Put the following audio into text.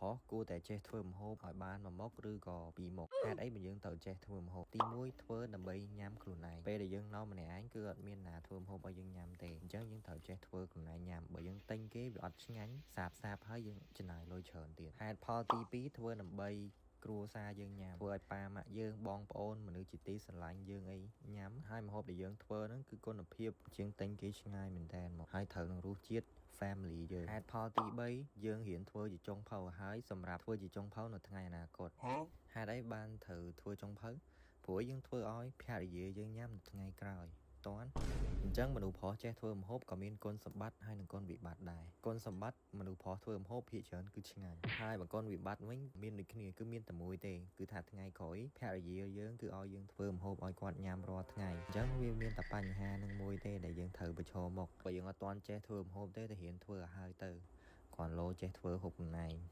ប្រុសគួរតែចេះធ្វើម្ហូបឲ្យបានមួយមុខឬក៏ពីរមុខហេតុអីបើយើងត្រូវចេះធ្វើម្ហូបទី1ធ្វើដើម្បីញ៉ាំខ្លួនឯងពេលដែលយើងនៅម្នាក់ឯងគឺអត់មានណាធ្វើម្ហូបឲ្យយើងញ៉ាំទេអញ្ចឹងយើងត្រូវចេះធ្វើខ្លួនឯងញ៉ាំបើយើងទិញគេវាអត់ឆ្ងាញ់សាបសាបហើយយើងចំណាយលុយច្រើនទៀតហេតុផលទី2ធ្វើដើម្បីគ្រួសារយើងញ៉ាំធ្វើឲ្យប៉ាម៉ាក់យើងបងប្អូនមនុស្សជាទីស្រឡាញ់យើងអីញ៉ាំហើយម្ហូបដែលយើងធ្វើហ្នឹងគឺគុណភាពជាងទិញគេឆ្ងាយមែនតើមកហើយត្រូវនឹងរសជាតិ family យើងហេតុផលទី3យើងរៀនធ្វើជាចុងភៅឲ្យហើយសម្រាប់ធ្វើជាចុងភៅនៅថ្ងៃអនាគតហេតុអីបានត្រូវធ្វើចុងភៅព្រោះយើងធ្វើឲ្យភរិយាយើងញ៉ាំនៅថ្ងៃក្រោយតន់អញ្ចឹងមនុស្សប្រុសចេះធ្វើម្ហូបក៏មានគុណសម្បត្តិហើយនិងគុណវិបត្តិដែរគុណសម្បត្តិមនុស្សប្រុសធ្វើម្ហូបភាគច្រើនគឺឆ្ងាញ់ហើយបើគុណវិបត្តិវិញមានដូចគ្នាគឺមានតែមួយទេគឺថាថ្ងៃក្រោយភរិយាយើងគឺឲ្យយើងធ្វើម្ហូបឲ្យគាត់ញ៉ាំរាល់ថ្ងៃអញ្ចឹងវាមានតែបញ្ហានឹងមួយទេដែលយើងត្រូវប្រឈមមុខបើយើងអត់ទាន់ចេះធ្វើម្ហូបទេតែរៀនធ្វើឲ្យហើយទៅគ្រាន់លោចេះធ្វើហូបខ្លួនឯង។